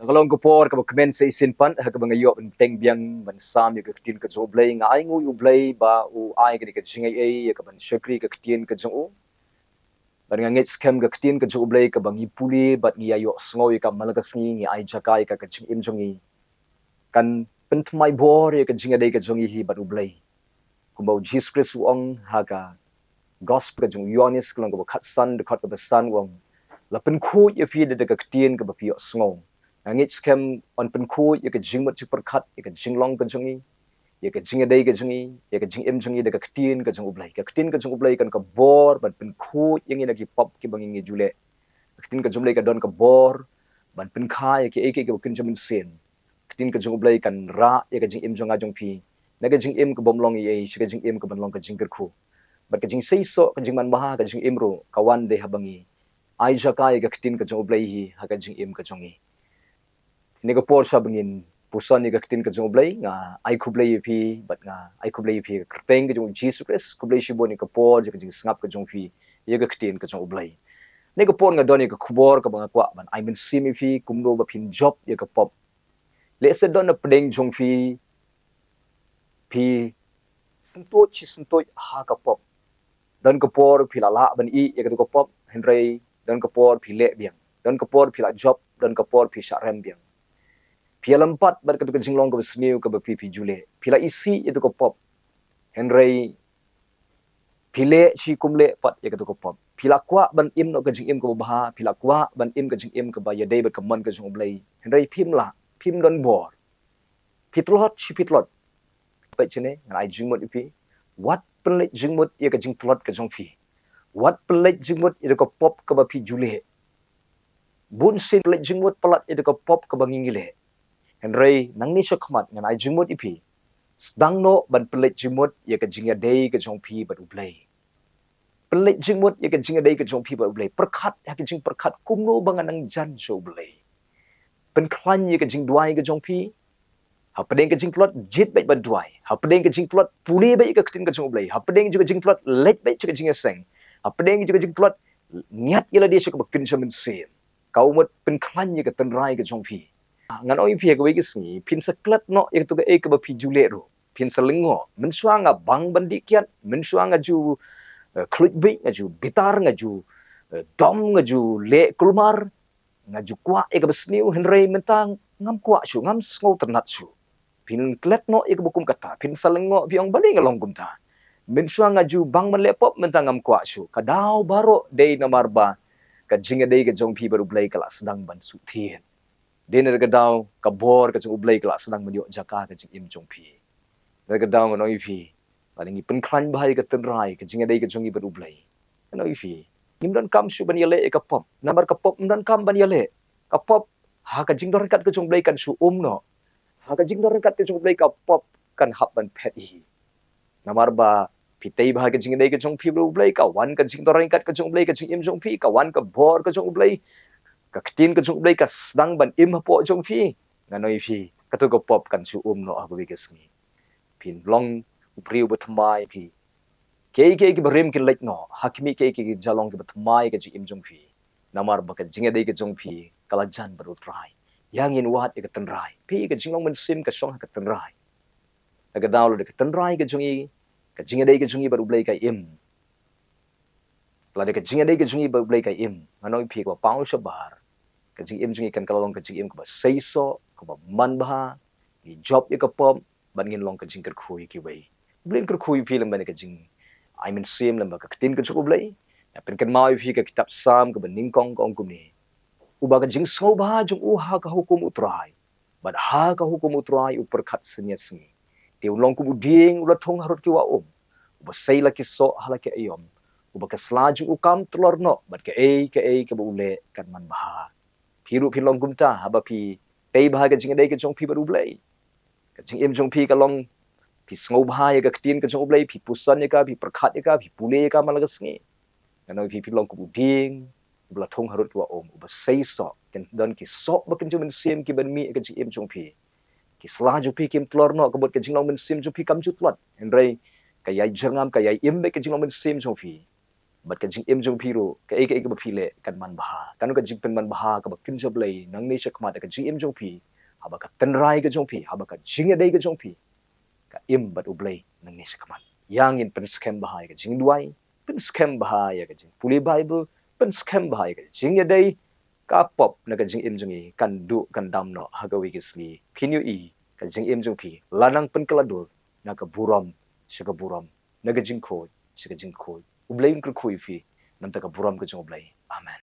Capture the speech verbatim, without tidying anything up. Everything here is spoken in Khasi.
Ka long ka por kaba kmen sa shisien pat ha kaba nga ïoh ban bteng biang ban sam ïa ka ktien ka jong U Blei. Nga ai nguh ïa U Blei ba u ai kane ka jingai ei ïa ka ban shakri ka ktien ka jong u. Bad nga ngeit skhem ka ktien ka jong U Blei kaba ngi pule bad ngi ïa ïohsngew ïa ka man la ka sngi, ngi ai jaka ïa ka ka jingim jong ngi, kan pynthymmai bor ïa ka jingïadei ka jong ngi hi bad U Blei. Kumba U Jisu Khrist u ong ha ka gospel ka jong u Ïoannis ka lynnong kaba khatsan, dkhot kaba san, u ong, la pynkhuid ïa phi da ka ktien kaba phi ïohsngew. Nga ngeit skhem yn pynkhuid ïa ka jingmut jingpyrkhat, ïa ka jinglong ka jong ngi, ïa ka jingïadei ka jong ngi, ïa ka jingim jong ngi da ka ktien ka jong U Blei. Ka ktien ka jong U Blei kan ka bor ban pynkhuid ïa ngi na ki pop kiba ngi ngi ju leh. Ka ktien ka jong U Blei ka don ka bor ban pynkha ïa kiei kiei kiba kynja mynsiem. Ka ktien ka jong U Blei kan rah ïa ka jingim jong nga jong phi na ka jingim ka bym long ei ei sha ka jingim ka ban long ka jingkyrkhu. Bad ka jingseisoh, ka jingmanbha, ka jingim ruh ka wan dei haba ngi ai jaka ïa ka ktien ka jong U Blei hi ha ka jingim ka jong ngi. Kane ka por sha ba ngin puson ïa ka ktien ka jong U Blei, nga ai khublei ïa phi bad nga ai khublei ïa phi ha ka kyrteng ka jong U Jisu Khrist. Khublei shibun ïa ka por ïa ka jingsngap ka jong phi ïa ka ktien ka jong U Blei. Kane ka por nga don ïa ka khubor kaba nga kwah ban ai mynsiem ïa phi kumno ba phin jop ïa ka pop. Lehse don na pdeng jong phi, phi syntuid shi syntuid ha ka pop. Don ka por phi la lah ban ïeh ïa katu ka pop, hynrei don ka por phi leh biang. Don ka por phi la jop, don ka por phi shah rem biang. Phi ïalam pat bad katu ka jinglong kaba sniew kaba phi phi ju leh. Phi la isih ïa katu ka pop, hynrei phi leh shi kum leh pat ïa katu ka pop. Phi la kwah ban im noh ka jingim kaba bha, phi la kwah ban im ka jingim kaba ïadei bad ka mon ka jong U Blei, hynrei phim lah, phim don bor. Phi tlot shi phi tlot. Peit shane, ngan ai jingmut ïa phi. Wat pynleit jingmut ïa ka jingtlot ka jong phi. Wat pynleit jingmut ïa ka pop kaba phi ju leh. Bun sien pynleit jingmut palat ïa ka pop kaba ngi ngi leh. Hynrei nangne shakhmat ngan ai jingmut ïa phi. Sdang noh ban pynleit jingmut ïa ka jingïadei ka jong phi bad U Blei. Pynleit jingmut ïa ka jingïadei ka jong phi bad U Blei. Pyrkhat ha ka jingpyrkhat kumno ba ngan nang jan sha U Blei. Pynkhlaiñ ïa ka jingduwai ka jong phi. Hapdeng ka jingtlot, jied beit ban duwai. Hapdeng ka jingtlot, pule beit ïa ka ktien ka jong U Blei. Hapdeng ka jingtlot, leit beit sha ka jingïaseng. Hapdeng ka jingtlot, ngiat ïa lade sha kaba kynja mynsiem. Ka u mut pynkhlaiñ ïa ka tynrai ka jong phi. Ngan ong ïa phi ha kawei ka sngi, phin sa klet noh ïa katu kaei kaba phi ju leh ruh. Phin sa lyngngoh, mynshuwa nga bang ban dih kiad, mynshuwa nga ju, eh, khluit beit, nga ju bitar, nga ju, eh, dom, nga ju leh kulmar, nga ju kwah ïa kaba sniew, hynrei mynta ngam kwah shuh, ngam sngewtynnat shuh. Phin klet noh ïa kaba kum kata, phin sa lyngngoh, phi ong balei nga long kumta. Mynshuwa nga ju bang ban leh pop, mynta ngam kwah shuh. Ka daw baroh dei namar ba ka jingïadei ka jong phi bad U Blei ka la sdang ban suhthied. Dei na kata ka daw ka bor ka jong U Blei ka la sdang ban ïoh jaka ha ka jingim jong phi. Na kata ka daw ngan ong ïa phi, lada ngi pynkhlaiñ bha ïa ka tynrai, ka jingïadei ka jong ngi bad U Blei, ngan ong ïa phi, ngim donkam shuh ban ïaleh ïa ka pop. Namar ka pop ym donkam ban ïaleh. Ka pop ha ka jingdon ryngkat ka jong U Blei kan shu um noh. Ha ka jingdon ryngkat ka jong U Blei ka pop kan hap ban phet hi. Namar ba phi tei bha ka jingïadei ka jong phi bad U Blei, ka wan ka jingdon ryngkat ka jong U Blei ha ka jingim jong phi, ka wan ka bor ka jong U Blei, ka ktien ka jong U Blei ka sdang ban im hapoh jong phi. Ngan ong ïa phi, katu ka pop kan shu um noh ha kawei ka sngi. Phin long u briew ba thymmai phi. Kiei kiei kiba rim kin leit noh, ha khmih kiei kiei ki ja long kiba thymmai ha ka jingim jong phi. Namar ba ka jingïadei ka jong phi ka la jan bad U Trai. Ïa ngin wad ïa ka tynrai. Phi, ka jinglong mynsiem ka shong ha ka tynrai. Na kata ka daw lada ka tynrai ka jong ngi, ka jingïadei ka jong ngi bad U Blei ka im, lada ka jingïadei ka jong ngi bad U Blei ka im, ngan ong ïa phi kaba paw shabar, ka jingim jong ngi kan ka la long ka jingim kaba seisoh, kaba manbha. Ngi jop ïa ka pop bad ngin long ka jingkyrkhu ïa kiwei. U Blei un kyrkhu ïa phi lem bad ka jingai mynsiem lem bad ka ktien ka jong U Blei. Nga pynkynmaw ïa phi ka kitab Salm kaba nyngkong ka ong kumne: Uba ka jingsngewbha jong u ha ka hukum U Trai, bad ha ka hukum U Trai u pyrkhat synñia sngi. Te un long kum u dieng uba la thung harud ki wah um, uba sei la ki soh ha la ki aïom, uba ka sla jong u kam tlor noh, bad kaei kaei kaba u leh kan manbha. Phi ruh phin long kumta haba phi tei bha ka jingïadei ka jong phi bad U Blei. Ka jingim jong phi ka long, phi sngewbha ïa ka ktien ka jong U Blei, phi puson ïa ka, phi pyrkhat ïa ka, phi pule ïa ka man la ka sngi. Ngan ong ïa phi, phin long kum u dieng uba la thung harud ki wah um, uba seisoh. Kin don ki soh ba kynja mynsiem kiban mih ha ka jingim jong phi. Ki sla jong phi kim tlor noh, ka mut ka jinglong mynsiem jong phi kam ju tlot. Hynrei ka ïai jyrngam, ka ïai im beit ka jinglong mynsiem jong phi. Bad ka jingim jong phi ruh, kaei kaei kaba phi leh kan man bha. Katno ka jingpynman bha kaba kynja Blei nangne shakhmat ha ka jingim jong phi, haba ka tynrai ka jong phi, haba ka jingïadei ka jong phi, ka im bad U Blei nangne shakhmat. Ïa ngin pynskhem bha ïa ka jingduwai, pynskhem bha ïa ka jingpule Bible, pynskhem bha ïa ka jingïadei, ka pop na ka jingim jong ngi kan duh kan dam noh ha kawei ka sngi. Phin ïohi ka jingim jong phi la nang pynkylla dur na ka burom sha ka burom, na ka jingkhuid sha ka jingkhuid. U Blei un kyrkhu ïa phi, namar ka burom ka jong U Blei. Amen.